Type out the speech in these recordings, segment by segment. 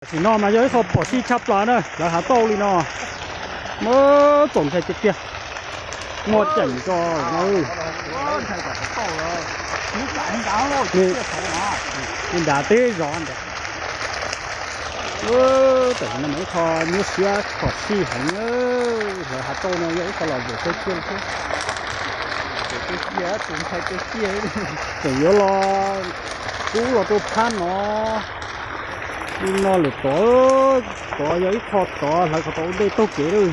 Tam sim no mas yog ib qho phom sij tshaj plaws na, lawv hav tauj li no. Muab txaus ntshai tiag tiag. Muaj ceem tso na. Li nrad teb zov ntawd. Tam sim no mas ib qho nyuaj siab phom sij heev. Lawv hav tauj no yog ib qho lom zem kawg kiag thiab. Tseem yuav los kub los rau phab no. Li no lawm tod, tod yog ib qho tod, hlawv qhov tod ua ntej taug kev lawm.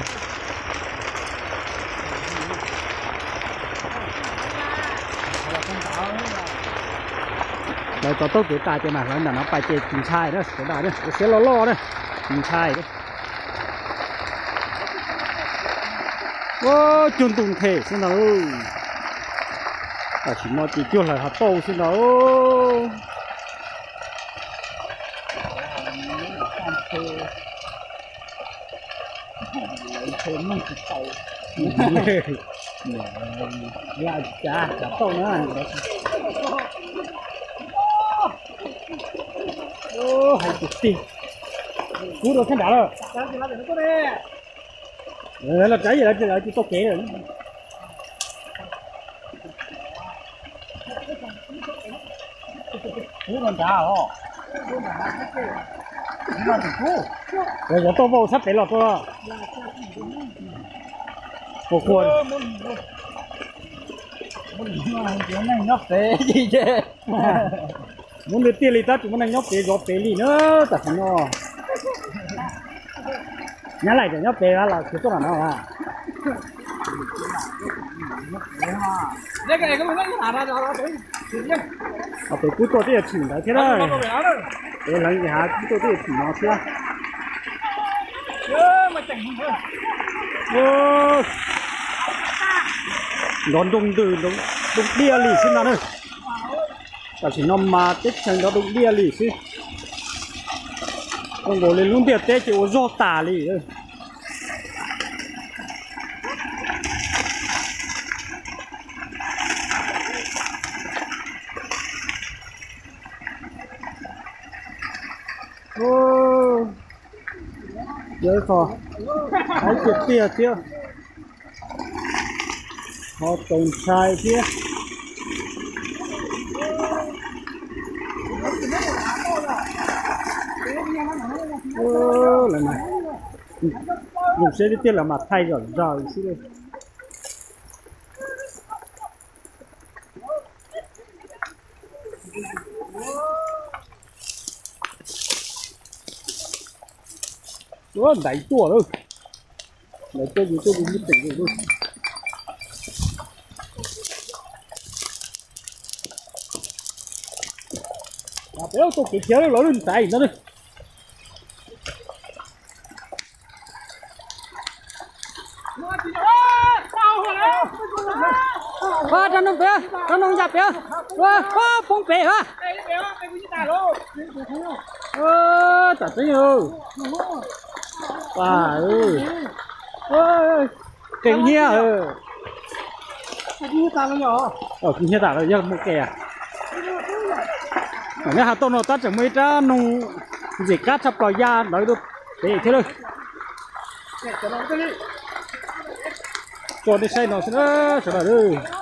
Lawv tod taug kev tas ces mas hlawv ntawm no pais ces tsis ntshai na, sawv daws na, ua siab loj loj na, tsis ntshai. Ua cuag ntuj nthe xwb ntag. Tam sim no ces cuag hlawv hav tauj xwb ntag. Hais tiag tiag. Kub rau sab nrad lawm. Los tsav yam lawv tsis tau kev lawm. Kub rau nrad os. Los yog tau vau sab pem los rau. Ua kua. Neeg nyob pem ces muab nws tiag li tab tsis muaj neeg nyob pem zov pem li na tam sim no. Nyab Laim tseem nyob pem los tsis tuaj nram no. Pem kub tuaj twb yuav tshim ntawd thiab na. Pem leev ces hav kub tuaj twb yuav tshim no thiab. Nrov nroo ntws, nroo diaj li xwb no na. Tam sim no mas teb chaws nrov nroo diaj li xwb. Zoo nkaus li lub ntiaj teb ces ua zog tas li. Yog ib qho haib tiag tiag thiab, qhov txaus ntshai thiab. Zoo siab tiag tiag, lawv mas thaij zom zaws xwb. Ua ntaiv tuaj lawm, ntaiv tuaj yus tuaj yus muab teem lawm. Peb tuaj kev khiav lawm, lawv lub ntaiv no. Rau noog pem, rau noog yam pem, poob pem a. Tam tseeb, qees nyiab, kub nyiab tas lawm yog mus ke. Nyob hav tauj no tab tseem muaj ib rab noog ntxim qab tshaj plaws ya ntawd rau pem thiab lawm. Tso nej saib no xwb na sawv daws.